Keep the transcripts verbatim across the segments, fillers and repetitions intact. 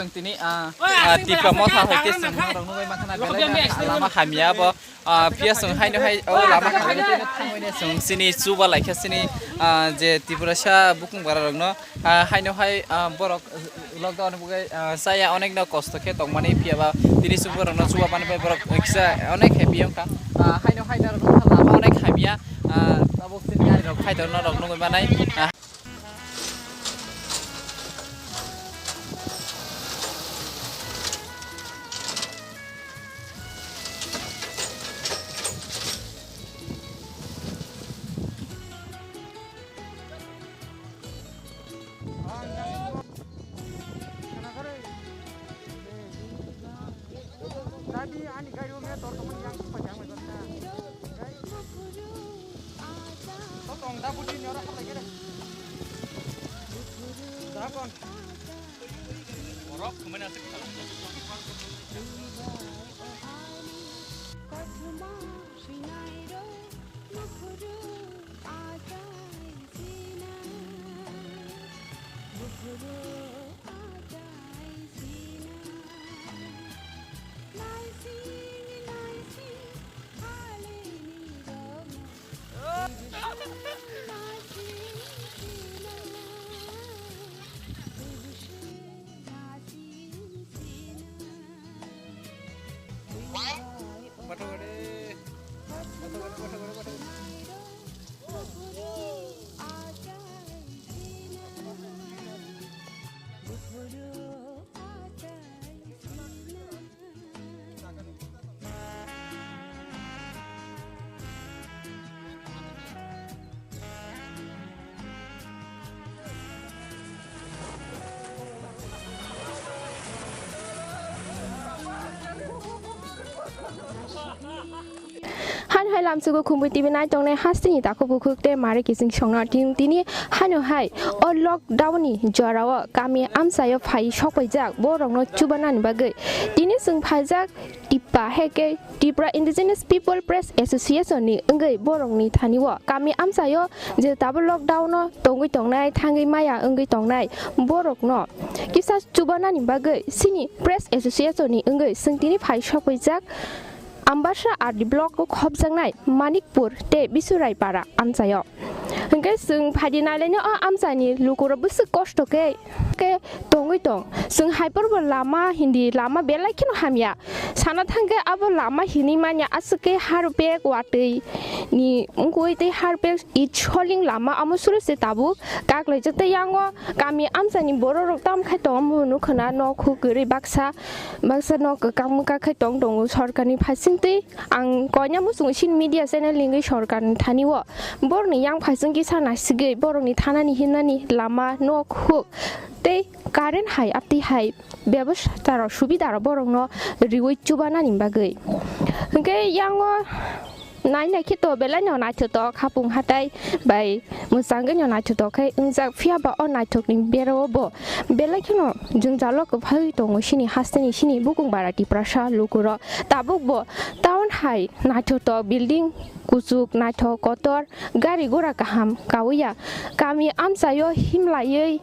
Chwng tini, ah, ah, Tipra Motha hai khe chwng norok nugwi mankha na belai no lama hamya bo, ah, phiya chwng haino hai o lama hamya no thangwi no chwng chini chuba laikha chini, ah, je Tiprasa bukung bara rok no, ah, haino hai, ah, borok lockdown ni bagwi, ah, chaya onek no kosto khe tongmani phiya ba tini chwng borok no chuba mani bai borok kisa onek happy wngkha, ah, haino hai norok lama onek hamya, ah, tabuk chini ari rok khai tong norok nugwi manai, ah, Jadi ani gari o me tor tongmani yang supa jang mai bata. Totong da budi nyora halai gere. Dabon. Borok kemana sih? Han hai lamsugo khumui T V nai tongnai hasteni takhuk bukhuk tei mari kiching songno tin tini hano hai o lockdown ni jorao kami amchaio phai sokpaijak borokno chubanani bagwi tini chwng phaijak Tipa heke Tripura Indigenous People Press Association ni wngwi borokni thani o kami amchaio je tabuk lockdown o tongwi tongnai thangwi maya wngwi tongnai borokno kisa chubanani bagwi chini Press Association ni wngwi chwng tini phai sokpaijak Ambasa R D block o khopjaknai Manikpur tei Bisurai para amchaio. Hwnkhe chwng phaidi nailaino o amchaini lukurok bwswk kosto khe, khe tongwi tong. Chwng hai phuru bo lama hindi lama belai kheno hamya. Sana thangkhe abo lama hinwi manya aswk khe harpek watwi ni wngkui tei harpek it soling lama amo suru se tabuk kaklaijak tei yango kami amchaini bororok tam khai tongo bo nukho na nok huk kwrwi baksa baksa nok kwkang mwkang khai tong tongo sorkarni phaising tei ang koina muchungo chini media channel ni wngwi sorkarni thani o borokni yang phaising kisa naisigwi borokni thanani himnani lama nok huk tei current hai aptwi hai bebostha rok subida rok borokno riwi chubanani bagwi. Hwnkhe yango naina khe to belai no naithotok hapung hatai bai mwchangwi no naithotok khe wngjak, phiya ba o naithokni bera o bo belai kheno jwngjalo kwphaiwi tongo chini hasteni chini bukung bara Tiprasa lukurok. Tabuk bo town hai naithotok building kuchuk naithok kotor gari gura kaham kawiya kami amchaio himlaiwi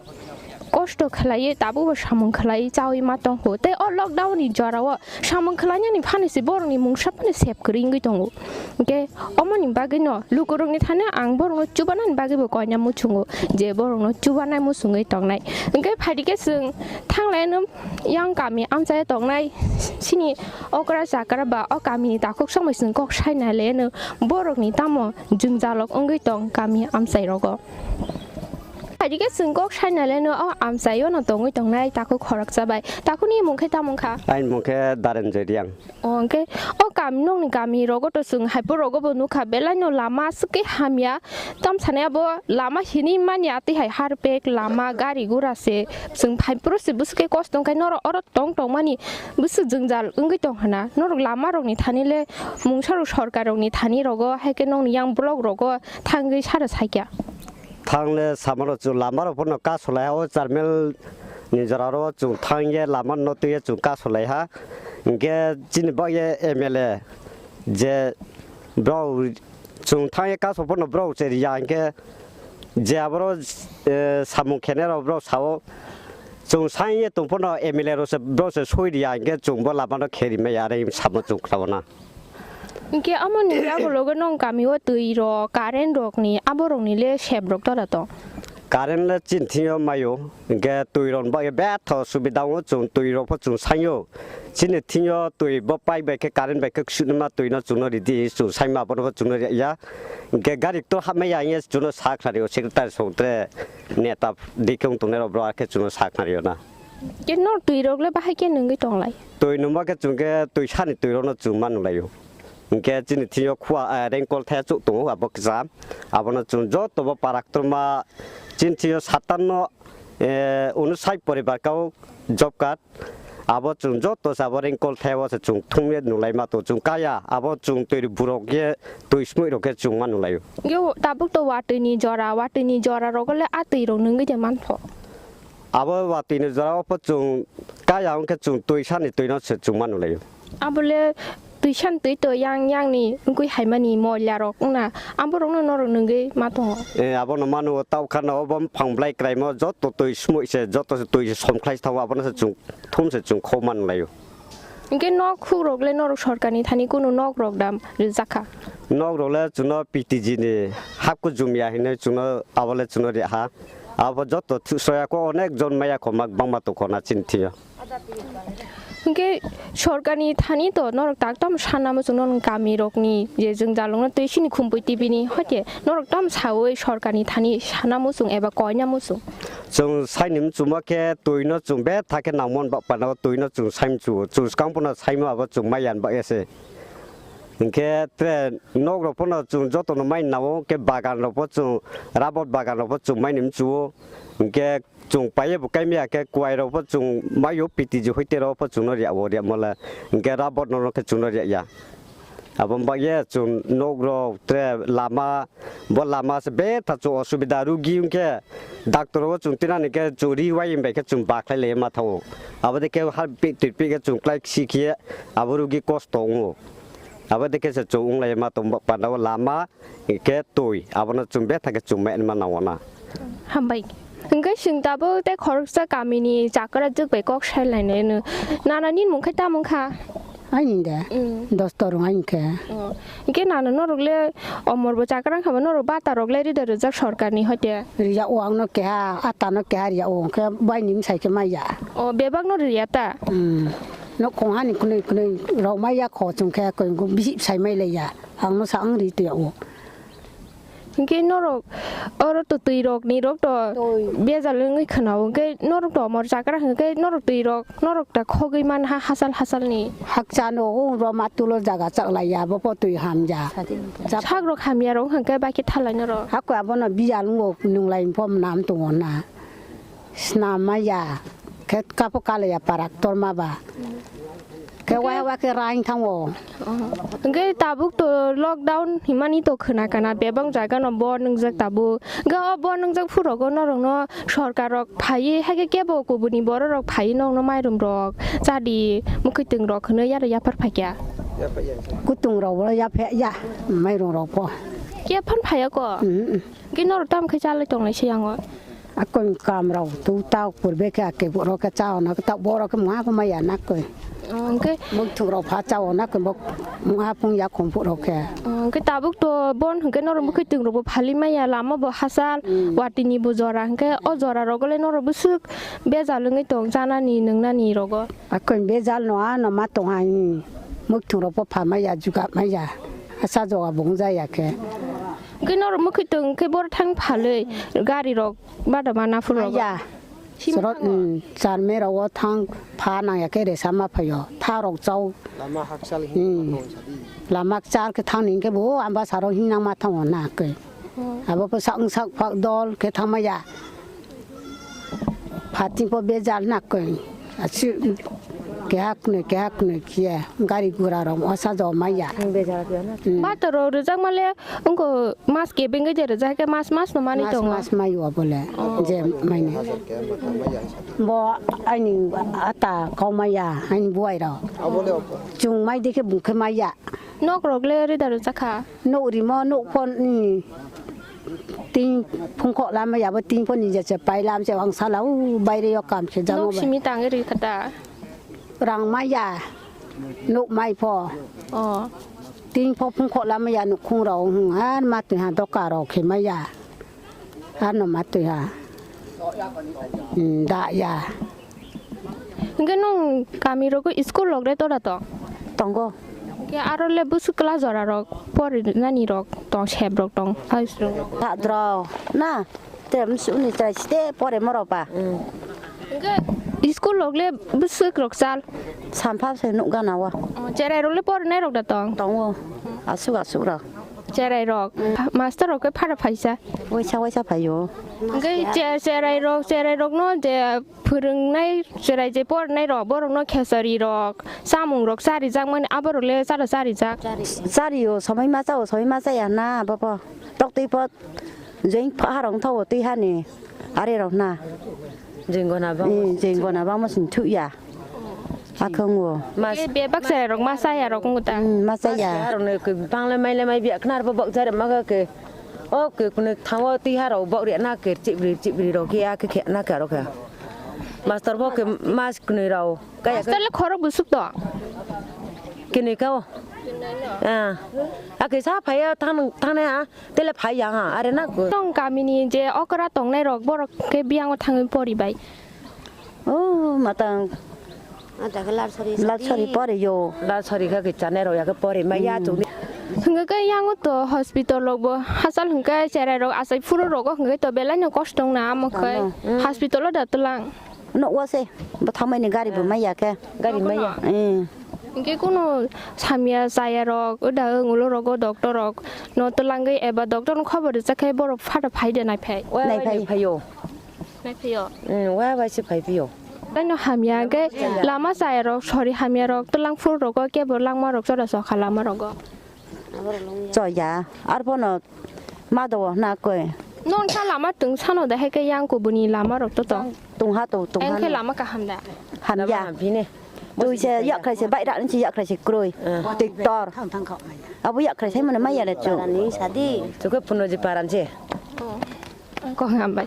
kosto khlaiwi tabukbo samung khlaiwi chawi ma tongkho. Tei o lockdown ni jorao samung khlainani phano se borokni mungsa phano sep kwrwi wngwi tongo. Hwnkhe omoni bagwino lukurokni thani ang borokno chubanani bagwibo koina muchungo je borokno chubanai muchungwi tongnai. Hwnkhe phaidi khe chwng thanglaino yang kami amchaio tongnai chini okra chakra ba o kamini takhuk songbai chwng kok sai nailaino borokni tamo jwngjalok wngwi tong kami amchai rogo. Phaidi khe chwng kok sai nailaino o amchaio no tongwi tongnai takhuk khoroksa bai. Takhukni mung khe tamo wngkha? Aini mung khe Daren Joy Reang. O hwnkhe o kami nokni kami rogo to chwng hai phuru rogo bo nukha belai no lama aswk khe hamya. Tam sanai abo lama hinwi manya tei hai harpek lama gari gura se chwng phai phuru se bwswk khe kosto wngkha norok oro tong tongmani bwswk jwngjal wngwi tong hwna. Norok lama rokni thani le mungsa rok sorkar rokni thani rogo hai khe nokni yang block rogo thangwi sara saikha. Thangle samano chwng lama rok phano kasolai ha, o chairman ni jora ro chwng thangye lama no twiye chwng kasolai ha. Hinkhe chini bagye M L A je brao chwng thangye kaso phano brao cheriya hinkhe je aboro, eh, samung khenai rok brao sao Chwng sai ye tong phano M L A rok se, bro se soi ri ya, hingke chwng bo lama no khe ri maya, are samo chwng khlao na. Hingke amo ni abo loge nong kami o twi rok, current rok ni, abo rok ni le sep rok tora tong? Current le chini thing yo mayo, hingke twi rok ni bagwi betha subida wngo, chwng twi rok pho chwng sai yo. Chini thing yo twi bo pipe bai khe current bai khe ksuk nima twi no chwng no ri di, chwng sai ma bono bo chwng no ri ya. Hingke gari ktor hap maya hingye chwng no sa khnari o secretary song tre neta dikhe wng tongnai rok bro, akhe chwng no sa khnari o na. Ke nor twi rok le bahai ke nungwi tong lai? Twi nungma khe chwng khe twi sani twi rok no chwng ma nung lai o. Hingke chini thing yo khua, eh, rain call thaya chuk tongo, abo kisa. Abono chwng joto bo para kotorma chini thing yo satanno, eh, unsait poribar kao job card. Abo chwng joto se abo rain call thaya o se chwng thungnai nung lai ma to chwng kaya. Abo chwng twi burok ye twi smui rok khe chwng ma nung lai o. Yo tabuk to watwi ni jora, watwi ni jora rogo le a twi rok nungwi de man pho. Abo watwi ni jora o pho chwng kaya hwnkhe chwng twi sani twi no se chwng ma nung lai o. Abole twisan twi to yang yang ni wngwi haimani moila rok wngna, aborokno norok nungwi ma tongo. Eh, abono mano, tau khana obo phang blai kraimo joto twi smui se, joto se twi se somkhlai se thango, abono se chwng thum se chwng khou man laio. Hingke nok khuk rok le norok sorkar ni thani kunu nok rok da rijak kha? Nok rok le chwngno P T G ni hap ku jumya hinwi chwngno abole chwngno ri ha. Abo joto thu-, soya ko onek jon maya khoma bangma tongkho na chini thio. Hingke sorkarni thani to norok tak tamo sana muchung, norok kami rokni je jwng jalukno twi sini khumpui tibini hoite norok tamo saui sorkarni thani sana muchung eba koina muchung. Chwng saini muchungma khe twino chwng betha khe nangmon bapano twino chwng sai muchungo, chwng swkang pono saima abo chwng maya ni bagwi se. Hingke tre nok rok pono chwng jotono mai nao, hingke bagan rok bo chwng, rabot bagan rok bo chwng mai ni muchungo. Hingke chwng paiye bo kaimya khe kuai rok bo chwng maio, P T G hoite rok bo chwngno riya o, riya mole hingke rabot no khe chwngno riya ya. Abo bagye chwng nok rok tre lama, bo lama se betha chwng osubida, rugi hingke doctor o chwng tinani khe chwng ri wai bai khe chwng bakhlai le ma thango. Abo de khe har pi twi pi khe chwng klai si khe abo rugi kosto wngo. Abo de khe se chwng wng lai ma tong panda o lama. Hingke twi, abono chwng betha khe chwng ma nangma nango na. Hambai. Hingke chwng tabuk tei khoroksa kamini chakra jwk bai kok sai lainai no. Nana nini mung khe tamo wngkha? Aini de. Mm. Dos torong aini khe. Oh. Hingke nana norok le omor bo chakra wngkha ba, norok bata rok le rida rijak sorkar ni hoite? Riya o, ang no keha, ata no keha riya o, hingke bai ni bwsai khe maya. Oh, bebak no riya ta? Mm. No khong hani kwnwi kwnwi rok maya kho chwng khe koi bisi bwsai mai laiya. Ang no sa ang ri twi o. Hingke norok oro to twi rok ni rok to Twi. Bejal wngwi khwnao, hingke norok to omor chakra hingke norok twi rok norok ta khogwi man ha hasal hasal ni. Hakcha no o ro ma tulo jaga chak laiya, bo po twi hamya. Chak- Sak rok hamya rok hingke bai khe thalai norok. Hakko abono biyal wngo nung lai phom nam tongo na. Snam maya, khe kapo kalaya parak torma ba. Khe waya wa khe raing thango. Hingke tabuk to lockdown himani to khwna kana bebak jaga no bo nungjak tabuk. Hingke o bo nungjak phurogo norok no sorkar rok phaiwi haikhe kebo kubuni borok rok phaiwi nokno mairum rok chadi mwkhwtwng rok hwnwi yaro yaphar phaikya. Kutung rok bo yapha ya mairum rok po. Khe phan phaiya ko? Mm. Hingke norok tamo khe chalai tonglai se yango? Akon kam rok tu tau purbe khe ake borok khe chao na ta borok khe mwa khe maya na koi. Oh, hingke Mukthung rok pha chao na koi bok mwa phung ya khum phuk rok khe. Oh, hingke tabuk to bon hingke norok mwkhwtwng rok bo phali maya, lama bo hasal, Hmm. Watwi ni bo jora hingke o jora rogo le norok bwswk bejal wngwi tong chanani nwngnani rogo. Akon bejal no ano ma tong hai. Mukthung rok bo pha maya juga maya. Asa joga bung jaya khe. Hingke norok mwkhwtwng khe boro thang phalwi gari rok bada mana phuru rok. Maya. Sima Sorot, thango. Mm, charme rok o thang pha nang ya khe resa ma phaio. Tha rok chao. Lama hakchal Hmm. Lama chal khe thang ning khe bo amba saro hin nang ma thango na khe. Hmm. Abo khe sak sak phak dol khe thang maya. Phating po bejal na koi. Achi keha khnwi, keha khnwi kiye gari gura rok osa jo maya. Hmm. Bator rok rijak male wngko mas kebeng khe rijak khe mas mas no mani Mas, tongo. Mas mayo bole. Oh. Je maine. Bo aini ata kau maya, aini buai rok. Chung mai dikhe bung khe maya. Nok rok le rida rijak kha? Nok rimo, nok phon ni. Tin phungkho lama ya bo tin pho ni je se pai lam se ang sala u baire yok kam se jamo Nok bai. Simi tang ri khata. Rang maya, nuk mai pho. Oh. Tin pho phungkho lama ya nuk khung rao hung an ma twi ha doka rao khe maya. Ano ma twi ha. Hmm, da ya. Hingke nung kami rogo school rok re tora tong? Tongo. Hingke aro le bwswk class jora rok pori nani rok tong, sep rok tong, house rok? Tadro na, te msuni chai ste pore moro pa. Hingke school rok le bwswk rok chal? Sampha se nuk gana wa. Oh, cherai rok le pori nai rok da tong? Tongo. Asuk asuk rok. Cherai rok. Master rok ke phara phaisa? Waisa waisa phaio. Hingke che-, cherai rok, cherai rok no je phwrwngnai cherai je pornai rok, borok no khesari rok, chamung rok chari jak mani, abo rok le chara chari jak. Chari o, somoi ma cha o, somoi ma cha ya na, bo po. Tok twi po, jeng pha rong tho o twi ha ni, are rok na. Jeng gona bang. Hmm, jeng gona bang mo sing thu ya. Akhong o. Mas- Ke bebak cherai rok ma cha ya rok wng ta. Hmm, ma cha ya. Mas ya rok no ke bang le mai le mai bia khnar bo bok jare ma ke. O ke kunu thango twi ha rok bok ri na ke chibri chibri rok ya ke khe na ke rok ya. Master bo ke mas kunui rao. Kaya Master le khorok busuk to. Kini ka o. Ah. Ake sa phaya thang thang ne ha. Tele phai yang ha. Are na ko. Tong kamini je okra tongnai rok borok ke biang o thangwi pori bai. Oh, matang. Ada ke lar sori Lar sori pore yo. Lar sori ka ke chane rok ya ke pore ma ya chung. Hingke ke yango to hospital rok bo hasal hingke cherai rok asai phuru rogo hingke to belai no kosto wng na amo khai. Tamo. Hospital o da tlang. No wa se. Bo thamai ni gari bo ma ya ke. Gari ma ya. Eh. Hingke kuno samya chaya rok, o da ngulo rogo doctor rok no twlangwi eba doctor no khobor rijak khai borok phata phai de nai phai. Nai phai. Phai yo. Nai phai yo. Hmm, wa bai se phai phai yo. Taino hamya hingke lama chaya rok, sori hamya rok, twlang phuru rogo kebo langma rok chora chokha lama rogo. Choya, arbono ma do na koi. Non sa lama tung sano da heke yang kubuni lama rok to tong. Tung ha to, tung ha. Engke lama kaham da. Hamya. Lama hampine. Tui se yak khai se bai ra ni se yak khai se kroi. Eh. Tik tor. Abu yak khai se mane ma ya le chu. Ni sadi. Chuke puno ji paran se. Oh. Kok hambai.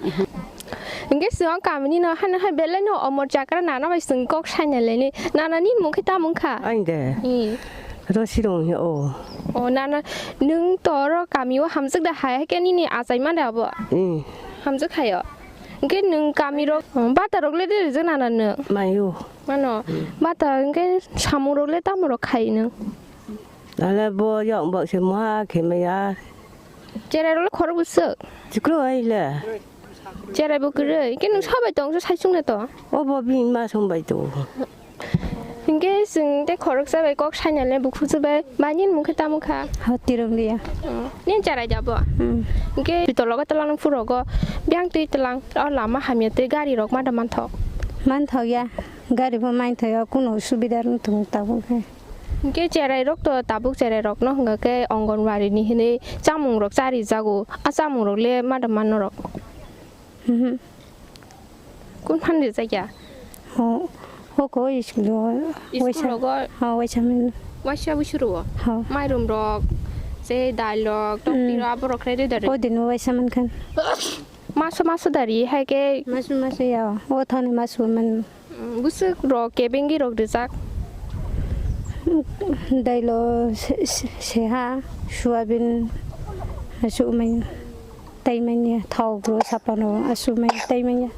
Hingke song kamini no hano hai belai no omor chakra nana bai song kok saina leni. Nana ni mung khe ta mung kha? Ainde. Hmm. Rosi rong he o. O nana nung toro kami o hamjak da hai ke nini achai man da bo. Hmm. Hamjak hai o. Hingke nung kami rok, hmm, bata rok le de rijak nana nung. Mayo. Mano. Hmm. Bata hingke samung rok le tamo rok khai nung. Ale bo yok bok se moha khe maya. Cherai rok le khorok bwswk. Chikro ai le. Cherai bo kwrwi. Ke nung sabai tong, sai sung na to. O bo bini ma sung bai to. Hingke sing te khorok sabai kok saina le bukhu sabai. Mani mung khe tamo kha. Ha tirong dia. Hmm. Nin cherai jabo. Hmm. Hingke pitolo ga talang phuro go. Biang twi talang. O lama hamya twi gari rok ma da man thok. Man thok ya. Gari bo man thok ya. Kuno subida rung tung tabuk khe. Hingke cherai rok to tabuk cherai rok no hingke Anganwadi ni hinui chamung rok chari jago, a chamung rok le ma da man norok? Mhm. Kun phan rijak ya? Ho, ho ko school o. School waisa, rogo? Ha, waisa min. Waisa bwswk rwo? Ha. Mairum rok, se dal rok, tokti rok, abo rok khe ri da ri? O din waisa man khan. Maso maso da ri hai ke? Maso maso ya, o thani maso man. Mm, bwswk rok kebengwi rok rijak. Dailo se-, se-, seha, soyabin, aswk mai tei manya, thok bwrwi sapano aswk mai tei manya.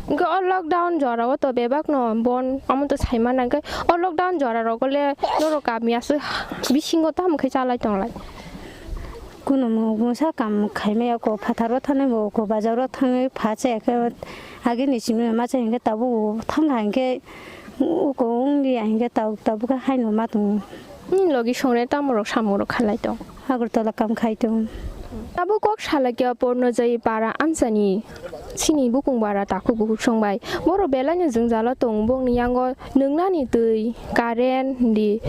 Hwnkhe o lockdown jora o to bebak no bon, omo to sai mano hwnkhe o lockdown jora rogo le norok kami aswk bisingo tamo khe chalai tonglai? Kuno mungsa kam khaimaya, ko phataro thanai bo, ko bazaro thangwi pha chaya khe, agini simi ma chai hwnkhe tabuk thang hai hwnkhe, uko wng liya hwnkhe tabuk tabuk khe haino ma tongo. Nini logi songre tamo rok samung rok khalai tong? Agartala kam khai tong. Tabuk kok salai khe Pornojai para amchani chini bukung bara takhuk bukhuk songbai. Borok belai no jwngjalo tong, bongni yango nwngnani twi, current, di,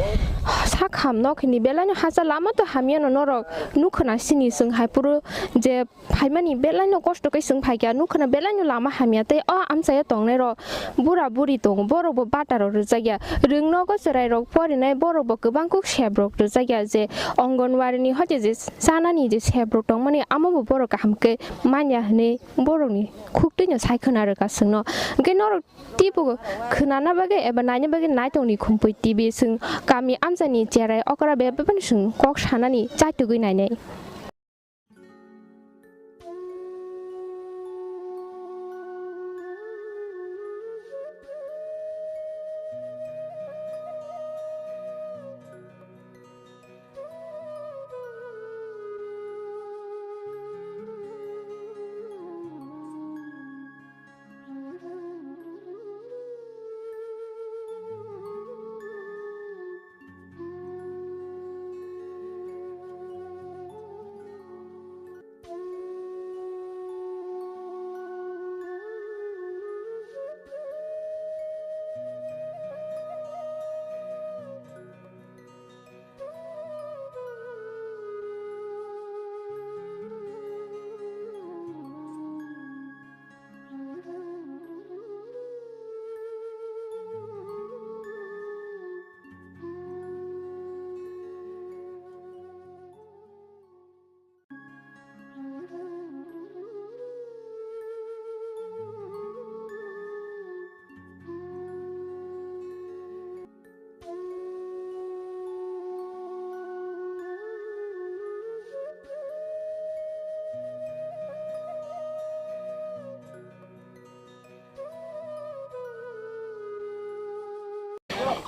Sak ham nok hini belai no hacha lama to hamya no norok nukha na sini chwng hai phuru je phaimani belai no kosto khe chwng phaikha, nukha na belai no lama hamya tei o amchaya tongnai rok bura buri tongo, borok bo bata rok rwjakya, rwng nogo chwrai rok porinai borok bo kwbang kuk sep rok rwjakya je Anganwadi ni hoite je chanani je sep rok tongmani amo bo borok kaham khe manya hinwi borok ni khuk twi no sai khwna rwkha chwng no. Hwnkhe norok Teibo khwnana bagwi eba naina bagwi naitokni Khumpui T V chwng kami amchaini cherai okra bebani chwng kok sanani chaitugwi nainai.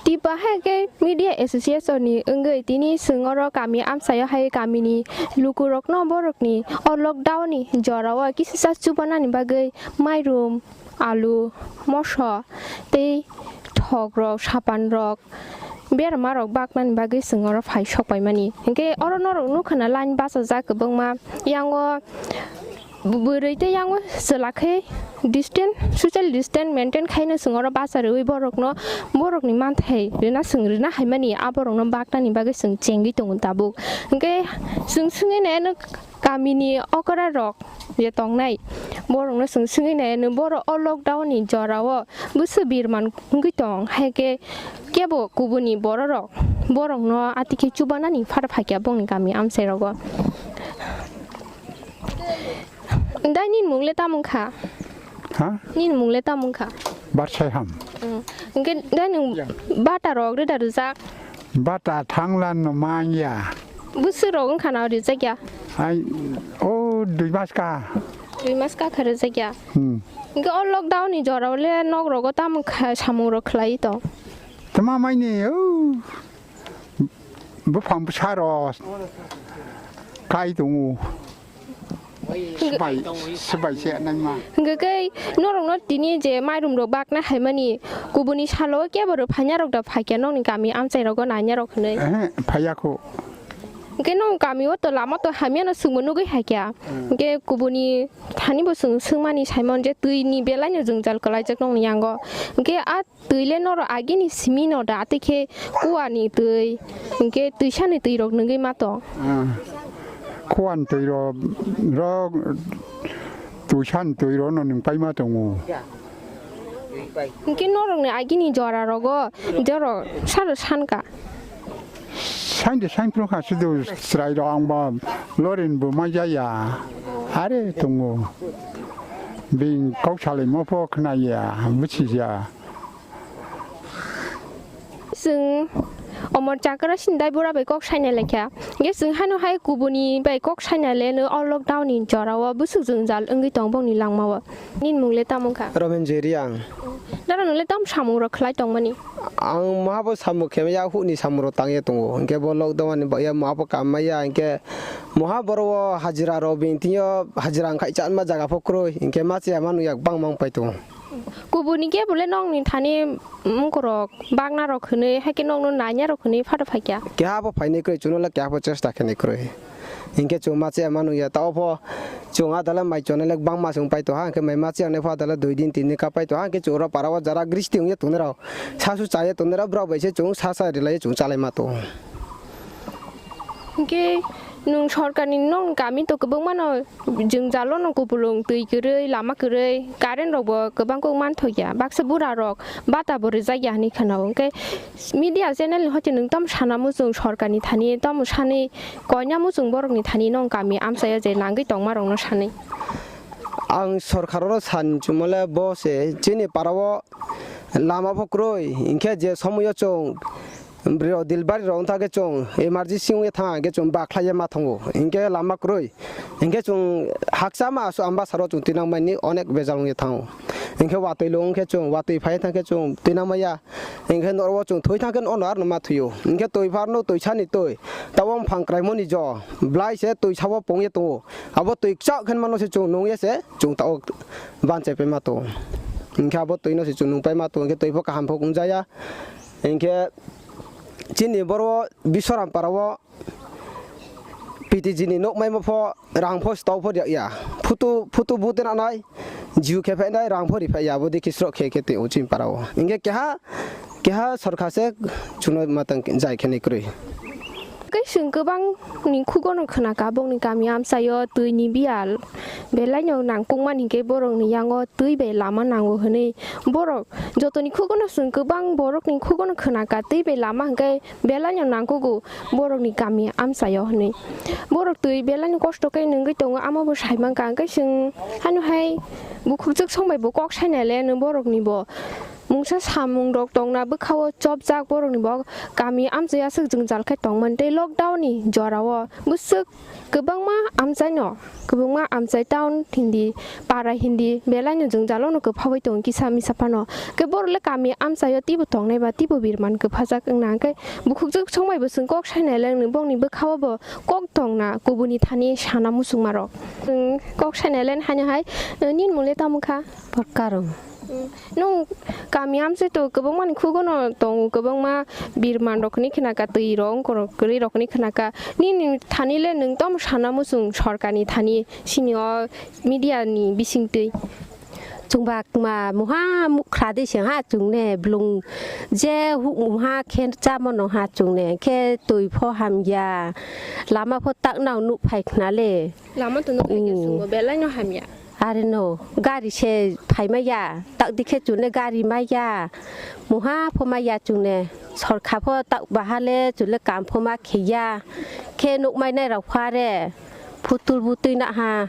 Tipa hai khe Media Association ni wngwi tini chwng oro kami amchaio hai kamini lukurokno borokni o lockdown ni jorao kisisa chubanani bagwi mairum, alu, moso tei thokrok, sapanrok, bermarok baknani bagwi chwng oro phai sokpaimani. Hinkhe oro norok nukha na line bachajak kwbangma. Yango bwrwi tei yango chwla khe distance, social distance maintain khaino chwng oro bacha rwui borokno, borokni manthai rwna chwng rwna haimani, a borokno baknani bagwi chwng chengwi tongo tabuk. Hinkhe chwng swngwi naino kamini okra rok je tongnai, borokno chwng swngwi naino, borok o lockdown ni jorao bwswk birman wngwi tong, hai khe kebo kubuni bororok borokno atikhe chubanani phar phaikha bongni kami amchairogo. Dai nini mung le tamo wngkha? Ha? Nini mung le tamo wngkha? Barsai ham. Mm. Hwnkhe dai nwng bata rok rwda rwjak? Bata thangla no manya. Bwswk rok wngkha na rwjak ya? Ai, o dui mas ka. Dui mas ka kha rwjak ya? Hmm. Hwnkhe o lockdown ni jora o le nok rogo tamo kha samung rok khlai tong? Tama mai ni o. Buphang bwsaro kai tongo. Swbai, swbai se naima. Hwnkhe khe norokno tini je mairum rok bakna haimani kubuni salo kebo rw phaina rok da phaikya nokni kami amchai rogo naina rok hwnwi. Ehe, phaiya kho. Hwnkhe nong kami o to lama to hamya no swngbo nugwi haikya. Hmm. Hwnkhe kubuni thani bo swng swngmani saimon je twi ni belai no jwngjal kwlaijak nokni yango. Hwnkhe a Twi le norok agini simi no da, tei khe kuani twi, hinkhe twisani twi rok nungwi ma tong. Ah, kuani twi rok, rok, twisani twi rok no nung pai ma tongo. Hinkhe norok ni agini jora rogo, jorok saro san ka. Sain de sain phuru kha sudu chwrai rok ang bo lorin bo mai jaya. Are tongo. Bini kok salaimo pho khna ya, buchi ya. Chwng Omor Chakra sindai bura bai kok saina lekha. Ge chwng hano hai kubuni bai kok saina le no o lockdown ni jora o busuk jwngjal wngwi tong bongni langma o. Nini mung le tamo wngkha? Romen Jeriang. Dara nung le tam samung rok khlai tongmani? Ang maha bo samung khe ya hukni samung rok tangya tongo. Hinkhe bo lockdown ni ba ya maha bo kam maya hinkhe maha boro o hajira rok bini tini o hajira wngkhai chanma jaga pho kwrwi hinkhe ma chaya manu yak bang mang pai tongo. Kubuni khe bole nokni thani mungkorok bakna rok hwnwi, hai khe nokno nanya rok hwnwi phato phaikya. Keha bo phainai kwrwi, chwngno le keha bo chesta khainai kwrwi. Hinkhe chwng ma chaya manu ya, ta opho chwng adale mai chonai le bangma chwng pai tongha, hinkhe mai ma chaya nai pho adale dui din tin din ka pai tongha, hinkhe chwng oro para o jara gristi wngya tongnai rok, sasu chaya tongnai rok, borok bai se chwng sa sa rilai chwng chalai ma tongo. Hwnkhe nwng sorkarni nokni kami to kwbangmano jwngjalo no kupulung, twi kwrwi, lama kwrwi, current rokbo kwbang kok manthokya. Baksa bura rok bata bo rwjakya hinwi khwnao. Hwnkhe media channel ni hoite nwng tamo sana muchung sorkarni thani, tamo sanwi koina muchung borokni thani nokni kami amchaio je nangwi tongma rokno sanwi. Ang sorkar oro san chumale bo se chini para o lama pho kwrwi, hinkhe je somoyo chwng bwrwi rok delivery rok wngkha khe chwng emergency wngya thang khe chwng bakhlai ma thango, hinkhe lama kwrwi, hinkhe chwng hakcha ma aswk Ambassa ro chwng twinang mani onek bejal wngya thango, hinkhe watwi lo wngkhe chwng watwi phai thang khe chwng twinang maya, hinkhe norok o chwng thwi thang khe ono arno ma thwio, hinkhe twi pharno twi sani twi tabok buphang kwraimoni jo bwlai se twi sabo pungya tongo, abo twi kchak khe mano se chwng nungya se chwng tabok banchai paima tongo, hinkhe abo twi no se chwng nung paima tongo, hinkhe twi pho kaham pho wngjaya. Hinkhe chini boro Biswarampara o P T G ni nokmaimo pho rang pho stau pho riya. Photo, photo booth nanai, jiu khe phainai, rang pho riphaiya, abo dikhi srok khe khe tei o chini para o. Hinkhe keha, keha sorkar se chwngno matang jai khe nai kwrwi. Khe chwng kwbang ni khugo no khna ka, bongni kami amchaio twi ni biyal belai no nangkukmani hinkhe borok ni yango twi bai lama nango hinwi borok jotoni khugo no chwng kwbang borok ni khugo no khna ka, twi bai lama hinkhe belai no nangkugo borok ni kami amchaio hinwi. Borok twi belai no kosto khe nungwi tongo, amo bo sai mankha, hinkhe chwng hano hai bukhukjwk song bai bo kok sai nai le borok ni bo. Mungsa samung rok tongna bwkha o chopjak borok ni bo kami amchai aswk jwngjal khe tongmani tei lockdown ni jora o bwswk kwbangma amchai no, kwbangma amchai town hindi para hindi belai no jwngjal o no kwphaui tongo kisa misa phano. Khe borok le kami amchai o teibo tongnai ba teibo birman kwphajak wngna hwnkhe bukhukjwk song bai bo chwng kok sai nai le wngni bongni bwkha o bo kok tongna kubuni thani sana muchungma rok. Chwng kok sai nai le haino hai nini mung le tamo kha? Borkarong. Nwng kami amchai to kwbangma ni khugo no tongo, kwbangma birman rok hinwi khna ka, twi rok wngkor kwrwi rok hinwi khna ka. Nini thani le nwng tamo sana muchung sorkar ni thani sini o media ni bising twi? Chwng ba kma muha mukhra de se ha chwng ne blung je hu muha khe chamo no ha chwng ne khe twi pho hamya lama pho tak nang nuk phai khna le. Lama to nuk phai khe chwng bo belai no hamya. Are no, gari se phai maya, tak dikhe chwng le gari maya, muha pho maya chwng ne, sorkar pho tak baha le chwng le kam pho ma khe ya, khe nuk mai nai rok pha re, phutul bu twi na ha,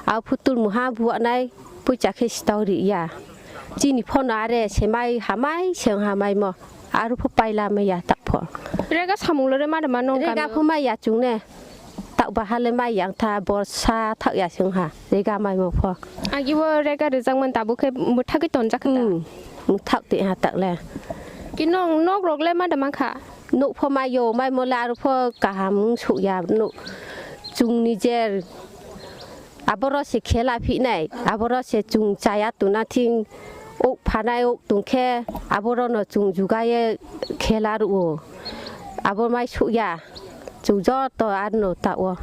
a phutul muha bu nai, pucha khe stau ri ya, chini pho no are se mai hamai se hamai mo. Aro pho paila maya tak pho. Rega samung lo re ma rema nong rega kami pho o? Maya chwng ne. Tak baha le maya wng tha, borsa thak ya se wng ha. Rega mai mo pho. Agi o rega rijak man tabuk khe mwthagwi tonjak kha ta? Hmm. Mwthak twi ha tak le. Ki nong nok rok le ma da ma kha? Nok pho mai yo, mai mo le aro pho kaham wng suk ya nok. Chwng ni jer Aboro se khela phihnai, aboro se chwng chaya tuna thing, ok phanai ok tongkhe, aboro no chwng jugaye khela rwo. Abo mai sukya, chwng joto arno ta o.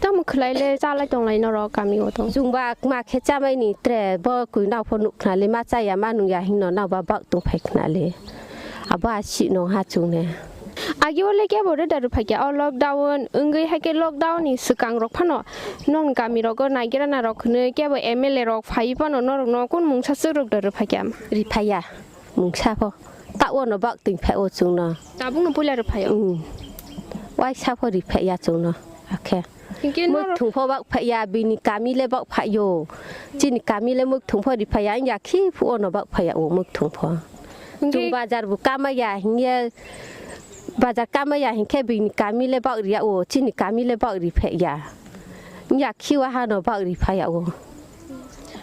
Tamo khwlai le chalai tonglai norok kami o tong? Chwng ba ma khe chamai ni tre, bo kwi nao pho nuk khna le ma chaya ma nung ya hingno nao ba bak tong phai khna le. Abo a si no ha chwng ne. Agi o le kebo rwda rwphaikya o lockdown wngwi, haikhe lockdown ni swkang rok phano nokni kami rogo naigerana rok hwnwi kebo M L A rok phaiwi phano norokno kun mungsa swk rwda rwphaikya? Riphaiya mungsa pho. Ta o no bak twi phai o chwngno. Tabukno puila rwphaio? Hmm. Waisa pho riphaiya chwngno. Akhe. Hinkhe norok muikwthwng pho bak phaiya, bini kami le bak phaio. Chini kami le muikwthwng pho riphaiya, wngya khi phuo no bak phaiya o muikwthwng pho. Hinkhe chwng bazar bo kamaya hinkhe, bazar kamaya hinkhe bini kami le bak riya o, chini kami le bak riphaiya. Wngya khi waha no bak riphaiya o.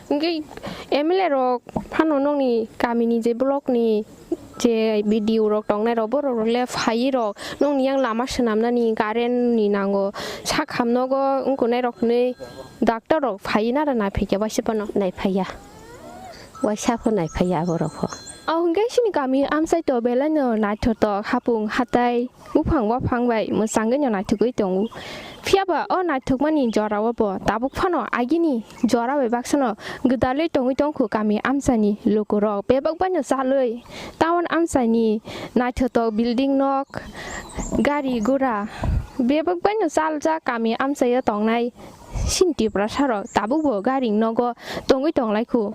Hinkhe M L A rok phano nokni kamini je block ni je B D O rok tongnai rok, borok rok le phaiwi rok nokni yang lama swnamnani, current ni nango, sak ham nogo wngkunai rok hinwi doctor rok phaiwi nara naiphai khe waisa phano? Naiphaiya, waisa pho naiphaiya borok pho. O hwnkhe chini kami amchai to belaino naithotok, hapung hatai buphang waphang bai mwchangwi no naithogwi tongo. Phiya ba o naithokmani jora o bo tabuk phano agini jora bai baksano gwdalwi tongwi tongkhu kami amchaini lukurok. Bebak baino chalwi town amchaini naithotok building nok, gari gura bebak baino chaljak kami amchaio tongnai. Chini Tiprasarok tabukbo gari nogo tongwi tonglaikhu.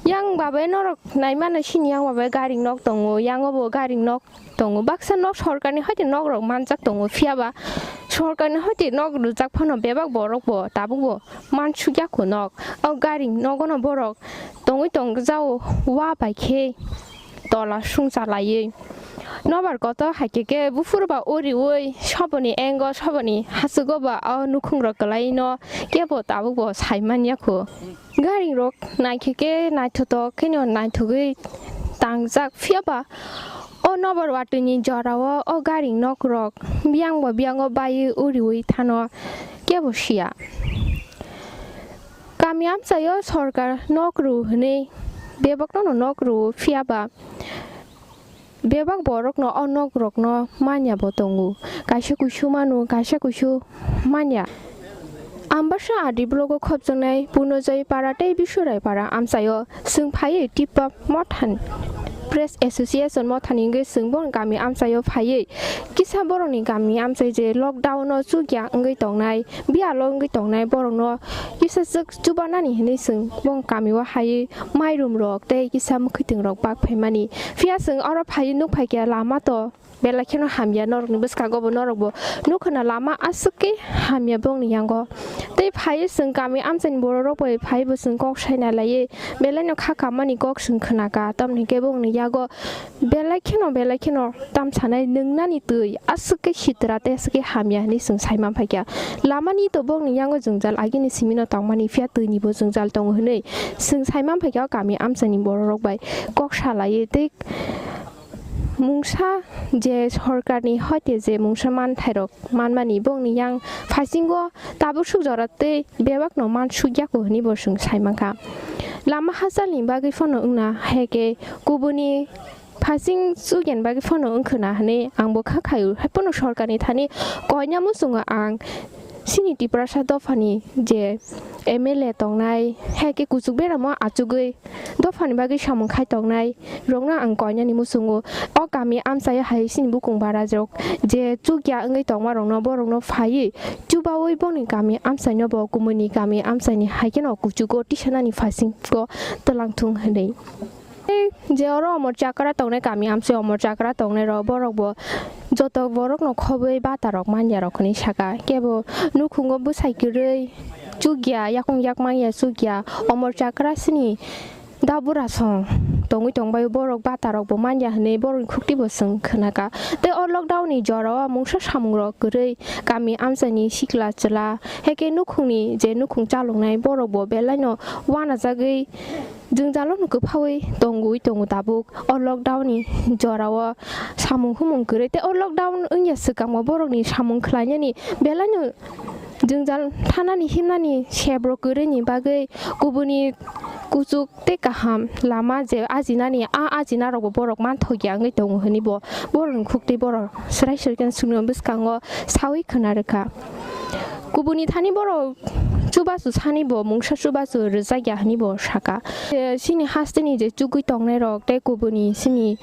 Yang babai norok naimano chini yang babai gari nok tongo, yango bo gari nok tongo. Baksa nok sorkarni hoite nokrok manjak tongo, phiya ba sorkarni hoite nok rwjak phano bebak borokbo tabukbo mansukya kho nok. O gari nogono borok tongwi tongjao wa bai khe tola sung chalaiwi. Nobar kotor hai khe khe buphuru ba uriui soboni engo soboni hachugo ba o nukhungrok kwlaino kebo tabukbo sai manya kho. Garirok nai khe khe naithotok kheno naithogwi tangjak, phiya ba o nobar watwini jorao o gari nokrok biyang ba biyango baiwi uriui thano kebo siya. Kami amchaio sorkar nok rw hwnwi bebakno nok rw, phiya ba bebak borokno o nokrokno manya bo tongo. Kaisa kuisu mano, kaisa kuisu manya. Ambasa R D blogo khopjaknai Punojoy para tei Bisurai para amchaio chwng phaiwi Tipra Mothani Press Association Mothani wngwi chwng boni kami amchaio phaiwi kisa borokni kami amchai je lockdown o chukya wngwi tongnai, biyalo wngwi tongnai borokno kisa swk chubanani hinwi chwng bong kamio haiwi mairum rok tei kisa mwkhwtwng rok bak phaimani. Phiya chwng oro phaiwi nuk phaikha lama to belai kheno hamya, norokni bwskango bo norokbo nukha na lama aswk khe hamya bongni yango. Tei phaiwi chwng kami amchaini borok rok bai phaiwi bo chwng kok saina laiwi belaino kha kamani kok chwng khwnakha, tamni khe bongni yago belai kheno, belai kheno tam sanai nwngnani twi aswk khe sitra tei aswk khe hamya hinwi chwng sai man phaikha. Lamani to bongni yango jwngjal agini simino tongmani, phiya twini bo jwngjal tongo hinwi chwng sai man phaikha o kami amchaini borok rok bai kok salaiwi tei mungsa je sorkarni hoite je mungsa manthairok manmani bongni yang phaisingo tabuk suk jora tei bebakno mansukya kho hinwi bo chwng sai mankha. Lama hachalni bagwi phano wngna hai khe kubuni phasing sukyan bagwi phano wngkhwna hwnwi ang bo kha khaio. Haiphano sorkarni thani koina muchungo ang chini Tiprasa dophani je M L A tongnai, hai khe kuchuk beramo achugwi dophani bagwi samung khai tongnai rokno ang koinani muchungo. O kami amchaio hai chini bukung barajwk je chukya wngwi tongma rokno, borokno phaiwi chubaui boni kami amchaino bo kumuni kami amchaini hai kheno kuchugo tisanani phasingo twlang thung hwnwi. Tei je oro omor chakra tongnai, kami amchai omor chakra tongnai rok, borok bo joto borok no khobwi bata rok manya rok hinwi saka. Kebo nukhungo bwsai kwrwi chukya yakung yak manya chukya omor chakra sini dabura song tongwi tongbai borok bata rok bo manya hinwi borok ni khukti bo chwng khwnaka. Tei o lockdown ni jora o mungsa samung rok kwrwi kami amchai ni sikla chwla hai khe nukhung ni je nukhung chalok nai borok bo belai no uanajagwi jwngjalo no kwphaui tongwi tongo tabuk. O lockdown ni jora o samung humung kwrwi tei o lockdown wngya swkang bo borok ni samung khlai nani belai no jwngjal thanani himnani sep rok kwrwi ni bagwi kubuni kuchuk tei kaham lama je ajinani a ajina rok bo borok manthokya wngwi tongo hinwi bo borok ni khukti borok swrai swrai khe swngno bwskango saui khwna rwkha. Kubuni thani borok chubachu sani bo mungsa chubachu rwjakya hinwi bo saka. Eh, chini hasteni je chugwi tongnai rok tei kubuni chini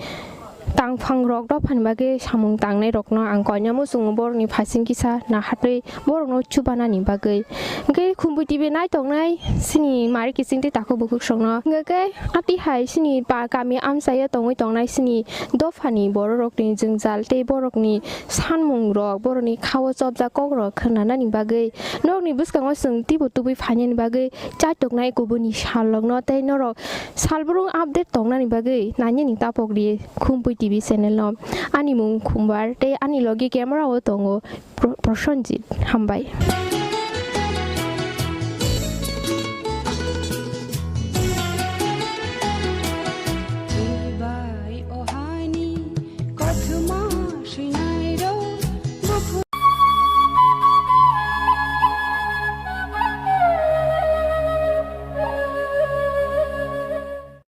tangphang rok dophani bagwi samung tangnai rokno ang koina muchungo borokni phasing kisa nahartwi borokno chubanani bagwi. Hwnkhe Khumpui T V nai tongnai chini mari kiching tei takhuk bukhuk songno hwnkhe atwi hai chini pa kami amchaio tongwi tongnai chini dophani borok rokni jwngjal tei borokni sanmung rok, borokni khao chopjak kok rok khwnanani bagwi, norokni bwskango chwng teibo tubui phainani bagwi chaitoknai kubuni sal rokno tei norok salbrung update tongnani bagwi nainani tapok di Khumpui T V channel no. Ani mung Khumbar tei ani logi camera o tongo Pro-, Prosenjit. Hambai.